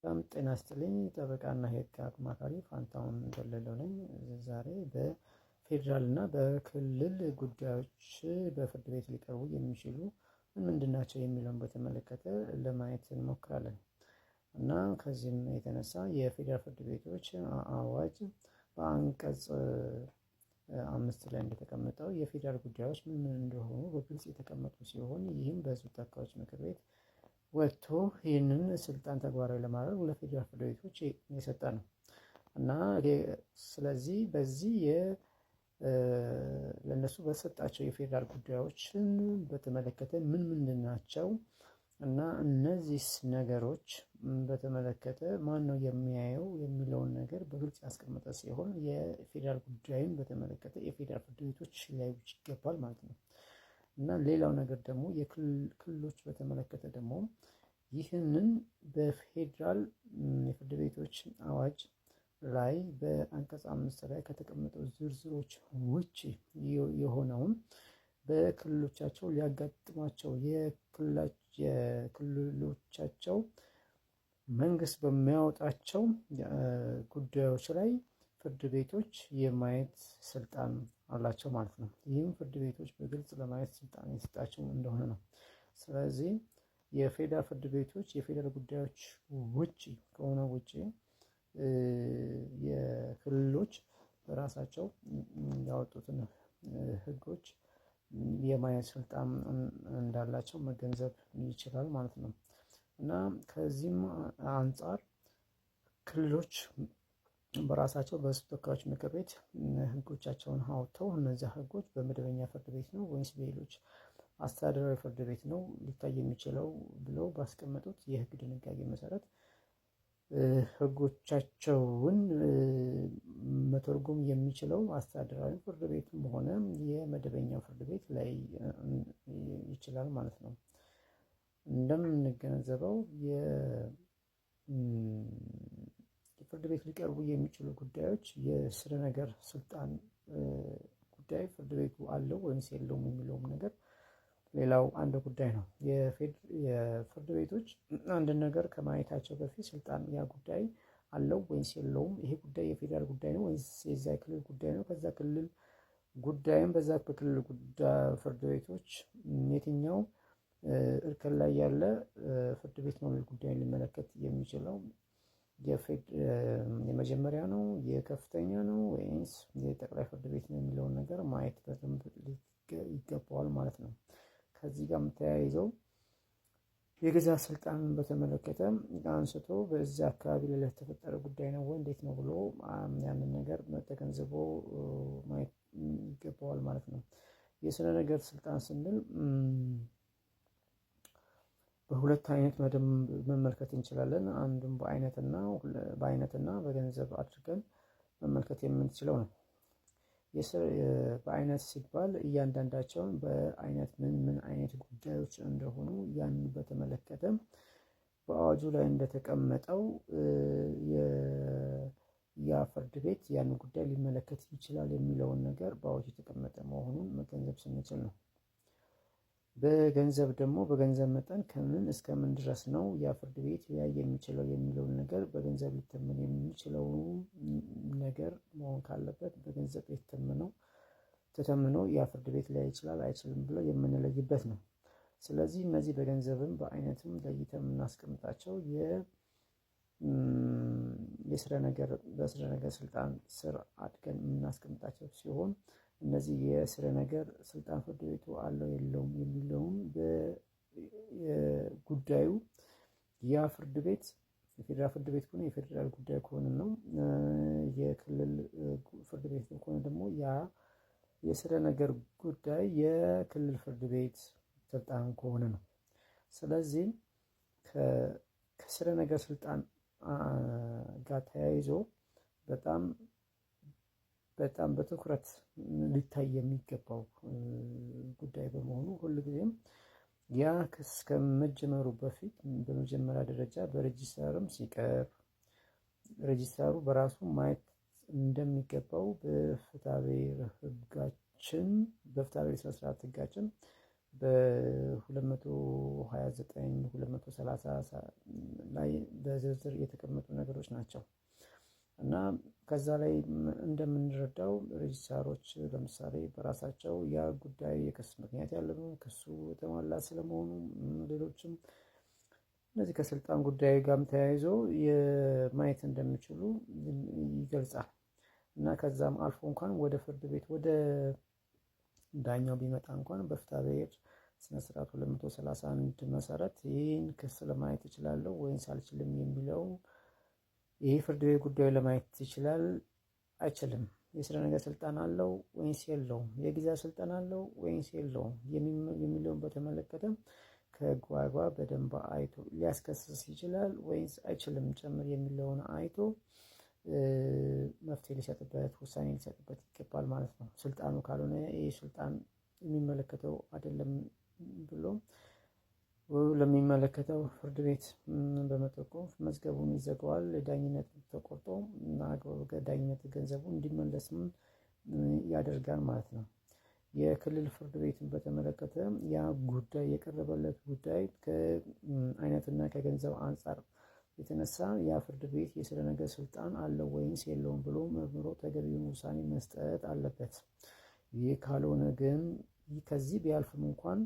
በጣም ጤና ይስጥልኝ፣ ጠበቃና የህግ አማካሪ ፋንታሁን ደለለው ነኝ። ዛሬ በፌዴራል እና በክልል ጉዳዮች በፍርድ ቤት ሊቀርቡ የሚችሉ ምንድን ናቸው የሚለውን በተመለከተ ለማየት እንሞክራለን። እና ከዚህም የተነሳ የፌዴራል ፍርድ ቤቶች አዋጅ በአንቀጽ 5 ላይ እንደተቀመጠው የፌዴራል ጉዳዮች ምን ምን እንደሆኑ በግልጽ የተቀመጡ ሲሆን፣ ይህም በህዝብ ተወካዮች ምክር ቤት ወጥቶ ይህንን ስልጣን ተግባራዊ ለማድረግ ለፌዴራል ፍርድ ቤቶች የሰጠ ነው። እና ስለዚህ በዚህ ለእነሱ በሰጣቸው የፌዴራል ጉዳዮችን በተመለከተ ምን ምንድን ናቸው እና እነዚህ ነገሮች በተመለከተ ማን ነው የሚያየው የሚለውን ነገር በግልጽ ያስቀመጠ ሲሆን፣ የፌዴራል ጉዳይን በተመለከተ የፌዴራል ፍርድ ቤቶች ሊያዩት ይገባል ማለት ነው። እና ሌላው ነገር ደግሞ የክልሎች በተመለከተ ደግሞ ይህንን በፌዴራል የፍርድ ቤቶች አዋጅ ላይ በአንቀጽ 5 ላይ ከተቀመጠው ዝርዝሮች ውጭ የሆነውን በክልሎቻቸው ሊያጋጥማቸው የክልሎቻቸው መንግስት በሚያወጣቸው ጉዳዮች ላይ ፍርድ ቤቶች የማየት ስልጣን አላቸው ማለት ነው። ይህም ፍርድ ቤቶች በግልጽ ለማየት ስልጣን የሰጣቸው እንደሆነ ነው። ስለዚህ የፌዴራል ፍርድ ቤቶች የፌዴራል ጉዳዮች ውጪ ከሆነ ውጪ የክልሎች በራሳቸው ያወጡትን ህጎች የማየት ስልጣን እንዳላቸው መገንዘብ ይችላል ማለት ነው። እና ከዚህም አንፃር ክልሎች በራሳቸው በህዝብ ተወካዮች ምክር ቤት ህጎቻቸውን አውጥተው እነዚያ ህጎች በመደበኛ ፍርድ ቤት ነው ወይስ በሌሎች አስተዳደራዊ ፍርድ ቤት ነው ሊታይ የሚችለው ብለው ባስቀመጡት የህግ ድንጋጌ መሰረት ህጎቻቸውን መተርጎም የሚችለው አስተዳደራዊ ፍርድ ቤትም ሆነ የመደበኛው ፍርድ ቤት ላይ ይችላል ማለት ነው። እንደምንገነዘበው የፍርድ ቤት ሊቀርቡ የሚችሉ ጉዳዮች የስረ ነገር ስልጣን ጉዳይ ፍርድ ቤቱ አለው ወይስ የለውም የሚለውም ነገር ሌላው አንድ ጉዳይ ነው። የፍርድ ቤቶች አንድን ነገር ከማየታቸው በፊት ስልጣን ያ ጉዳይ አለው ወይስ የለውም፣ ይሄ ጉዳይ የፌዴራል ጉዳይ ነው ወይስ የዛ ክልል ጉዳይ ነው፣ ከዛ ክልል ጉዳይም በዛ በክልል ጉዳይ ፍርድ ቤቶች የትኛው እርከን ላይ ያለ ፍርድ ቤት ነው ጉዳዩን ሊመለከት የሚችለው፣ የመጀመሪያ ነው፣ የከፍተኛ ነው ወይስ የጠቅላይ ፍርድ ቤት ነው የሚለውን ነገር ማየት በደንብ ይገባዋል ማለት ነው። ከዚህ ጋርም ተያይዘው የግዛት ስልጣንን በተመለከተ አንስቶ በዚያ አካባቢ ላይ ለተፈጠረ ጉዳይ ነው ወይ እንዴት ነው ብሎ ያንን ነገር ተገንዝቦ ማየት ይገባዋል ማለት ነው። የስነ ነገር ስልጣን ስንል በሁለት አይነት መመልከት እንችላለን። አንዱን በአይነትና በገንዘብ አድርገን መመልከት የምንችለው ነው። በአይነት ሲባል እያንዳንዳቸውን በአይነት ምን ምን አይነት ጉዳዮች እንደሆኑ ያንን በተመለከተ በአዋጁ ላይ እንደተቀመጠው ያ ፍርድ ቤት ያንን ጉዳይ ሊመለከት ይችላል የሚለውን ነገር በአዋጁ የተቀመጠ መሆኑን መገንዘብ ስንችል ነው። በገንዘብ ደግሞ በገንዘብ መጠን ከምን እስከ ምን ድረስ ነው ያ ፍርድ ቤት ሊያይ የሚችለው የሚለውን ነገር በገንዘብ ሊተመን የሚችለው ነገር መሆን ካለበት በገንዘብ የተተመነው ተተምኖ ያ ፍርድ ቤት ሊያይ ይችላል አይችልም ብሎ የምንለይበት ነው። ስለዚህ እነዚህ በገንዘብም በአይነትም ለይተን የምናስቀምጣቸው የስረ ነገር በስረ ነገር ስልጣን ስር አድገን የምናስቀምጣቸው ሲሆን፣ እነዚህ የስረ ነገር ስልጣን ፍርድ ቤቱ አለው የለውም የሚለውም ጉዳዩ ያ ፍርድ ቤት የፌዴራል ፍርድ ቤት ከሆነ የፌዴራል ጉዳይ ከሆነ ነው። የክልል ፍርድ ቤት ከሆነ ደግሞ ያ የስረ ነገር ጉዳይ የክልል ፍርድ ቤት ስልጣን ከሆነ ነው። ስለዚህ ከስረ ነገር ስልጣን ጋር ተያይዞ በጣም በጣም በትኩረት ሊታይ የሚገባው ጉዳይ በመሆኑ ሁልጊዜም ያ ክስ ከመጀመሩ በፊት በመጀመሪያ ደረጃ በሬጂስትራርም ሲቀርብ ሬጂስትራሩ በራሱ ማየት እንደሚገባው በፍትሐብሔር ሕጋችን በፍትሐብሔር ስነ ስርዓት ሕጋችን በ229፣ 230 ላይ በዝርዝር የተቀመጡ ነገሮች ናቸው። እና ከዛ ላይ እንደምንረዳው ሬጅስትራሮች ለምሳሌ በራሳቸው ያ ጉዳይ የክስ ምክንያት ያለው ክሱ የተሟላ ስለመሆኑ፣ ሌሎችም እነዚህ ከስልጣን ጉዳይ ጋርም ተያይዞ ማየት እንደሚችሉ ይገልጻል። እና ከዛም አልፎ እንኳን ወደ ፍርድ ቤት ወደ ዳኛው ቢመጣ እንኳን በፍትሐብሔር ስነ ስርዓት 231 መሰረት ይህን ክስ ለማየት እችላለሁ ወይንስ አልችልም የሚለው፣ ይህ ፍርድ ቤት ጉዳዩ ለማየት ይችላል አይችልም፣ የስረ ነገር ስልጣን አለው ወይንስ የለውም፣ የጊዜ ስልጣን አለው ወይንስ የለውም የሚለውን በተመለከተ ከህጉ አግባብ በደንብ አይቶ ሊያስከስስ ይችላል ወይንስ አይችልም ጭምር የሚለውን አይቶ መፍትሄ ሊሰጥበት፣ ውሳኔ ሊሰጥበት ይገባል ማለት ነው። ስልጣኑ ካልሆነ ይህ ስልጣን የሚመለከተው አይደለም ብሎ ለሚመለከተው ፍርድ ቤት በመጠቆም መዝገቡን ይዘጋዋል። ዳኝነት ተቆርጦ እና ዳኝነት ገንዘቡ እንዲመለስም ያደርጋል ማለት ነው። የክልል ፍርድ ቤትን በተመለከተ ያ ጉዳይ የቀረበለት ጉዳይ ከአይነትና ከገንዘብ አንፃር የተነሳ ያ ፍርድ ቤት የስረ ነገር ስልጣን አለው ወይንስ የለውም ብሎ መርምሮ ተገቢውን ውሳኔ መስጠት አለበት። ይህ ካልሆነ ግን ከዚህ ቢያልፍም እንኳን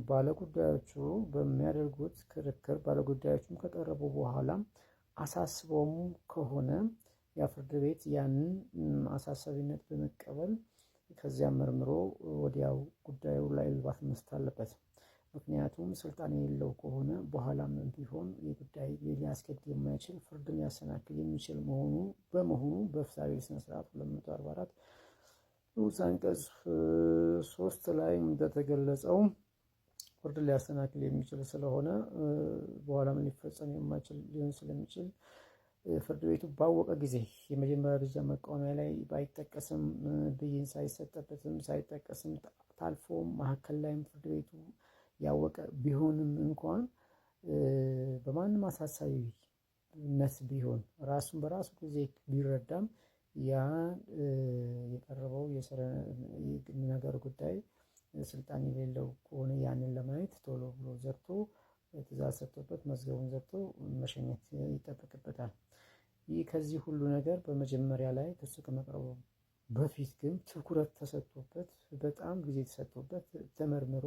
ባለጉዳዮቹ በሚያደርጉት ክርክር፣ ባለጉዳዮቹም ከቀረቡ በኋላ አሳስበውም ከሆነ ያ ፍርድ ቤት ያንን አሳሳቢነት በመቀበል ከዚያም መርምሮ ወዲያው ጉዳዩ ላይ እልባት መስጠት አለበት። ምክንያቱም ስልጣን የሌለው ከሆነ በኋላም ቢሆን የጉዳይ ሊያስኬድ የማይችል፣ ፍርድን ሊያሰናክል የሚችል መሆኑ በመሆኑ በፍትሐብሔር ስነ ስርዓት 244 ንዑስ አንቀጽ 3 ላይ እንደተገለጸው ፍርድን ሊያሰናክል የሚችል ስለሆነ፣ በኋላም ሊፈጸም የማይችል ሊሆን ስለሚችል፣ ፍርድ ቤቱ ባወቀ ጊዜ የመጀመሪያ ደረጃ መቃወሚያ ላይ ባይጠቀስም፣ ብይን ሳይሰጥበትም ሳይጠቀስም ታልፎ መካከል ላይም ፍርድ ቤቱ ያወቀ ቢሆንም እንኳን፣ በማንም አሳሳቢነት ቢሆን፣ ራሱን በራሱ ጊዜ ቢረዳም፣ ያ የቀረበው የስረ ነገር ጉዳይ ስልጣን የሌለው ከሆነ ያንን ለማየት ቶሎ ብሎ ዘግቶ፣ ትእዛዝ ሰጥቶበት መዝገቡን ዘግቶ መሸኘት ይጠበቅበታል። ይህ ከዚህ ሁሉ ነገር በመጀመሪያ ላይ ክሱ ከመቅረቡ በፊት ግን ትኩረት ተሰጥቶበት፣ በጣም ጊዜ ተሰጥቶበት ተመርምሮ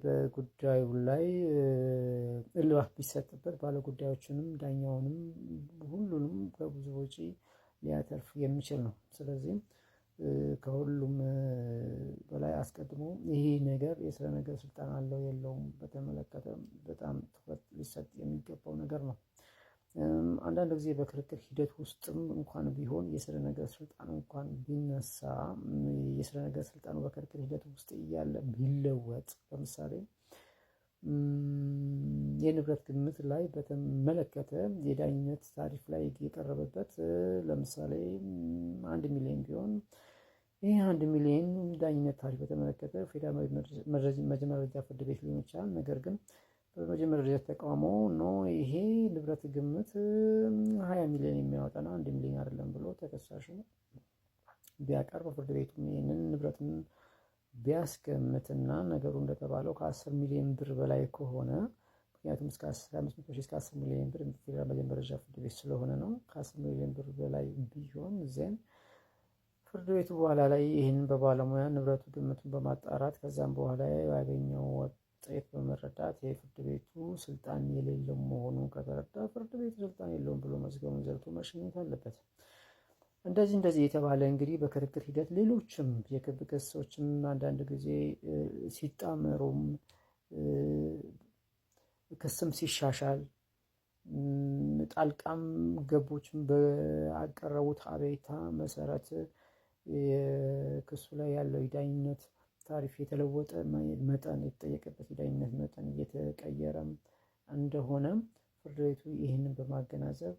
በጉዳዩ ላይ እልባት ቢሰጥበት ባለጉዳዮችንም ዳኛውንም ሁሉንም ከብዙ ወጪ ሊያተርፍ የሚችል ነው። ስለዚህ ከሁሉም በላይ አስቀድሞ ይሄ ነገር የስረ ነገር ስልጣን አለው የለውም በተመለከተ በጣም ትኩረት ሊሰጥ የሚገባው ነገር ነው። አንዳንድ ጊዜ በክርክር ሂደት ውስጥም እንኳን ቢሆን የስረ ነገር ስልጣን እንኳን ቢነሳ፣ የስረ ነገር ስልጣኑ በክርክር ሂደት ውስጥ እያለ ቢለወጥ፣ ለምሳሌ የንብረት ግምት ላይ በተመለከተ የዳኝነት ታሪፍ ላይ የቀረበበት ለምሳሌ 1 ሚሊዮን ቢሆን፣ ይህ 1 ሚሊዮን ዳኝነት ታሪፍ በተመለከተ ፌዴራል መጀመሪያ ደረጃ ፍርድ ቤት ሊሆን ይችላል። ነገር ግን በመጀመሪያ ደረጃ ተቃውሞ no፣ ይሄ ንብረት ግምት 20 ሚሊዮን የሚያወጣ ነው፣ 1 ሚሊዮን አይደለም ብሎ ተከሳሹ ቢያቀርብ፣ ፍርድ ቤቱም ይህንን ንብረትን ቢያስገምትና ነገሩ እንደተባለው ከ10 ሚሊዮን ብር በላይ ከሆነ፣ ምክንያቱም እስከ 500 ሺህ እስከ 10 ሚሊዮን ብር ፌዴራል መጀመሪያ ደረጃ ፍርድ ቤት ስለሆነ ነው። ከ10 ሚሊዮን ብር በላይ ቢሆን then ፍርድ ቤቱ በኋላ ላይ ይህንን በባለሙያ ንብረቱ ግምቱን በማጣራት ከዛም በኋላ ያገኘው ውጤት በመረዳት የፍርድ ቤቱ ስልጣን የሌለው መሆኑን ከተረዳ ፍርድ ቤቱ ስልጣን የለውም ብሎ መዝገቡን ዘግቶ መሸኘት አለበት። እንደዚህ እንደዚህ የተባለ እንግዲህ በክርክር ሂደት ሌሎችም የክብ ክሶችም አንዳንድ ጊዜ ሲጣመሩም፣ ክስም ሲሻሻል፣ ጣልቃም ገቦችም በአቀረቡት አቤቱታ መሰረት የክሱ ላይ ያለው የዳኝነት ታሪፍ የተለወጠ መጠን፣ የተጠየቀበት የዳኝነት መጠን እየተቀየረም እንደሆነ ፍርድ ቤቱ ይህንን በማገናዘብ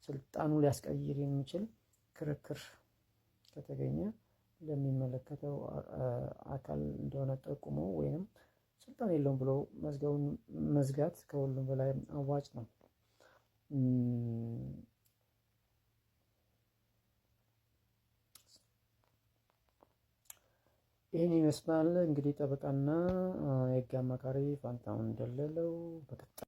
ስልጣኑ ሊያስቀይር የሚችል ክርክር ከተገኘ ለሚመለከተው አካል እንደሆነ ጠቁሞ ወይንም ስልጣን የለውም ብሎ መዝገቡን መዝጋት ከሁሉም በላይ አዋጭ ነው። ይህን ይመስላል እንግዲህ ጠበቃና የህግ አማካሪ ፋንታሁን ደለለው በቀጣይ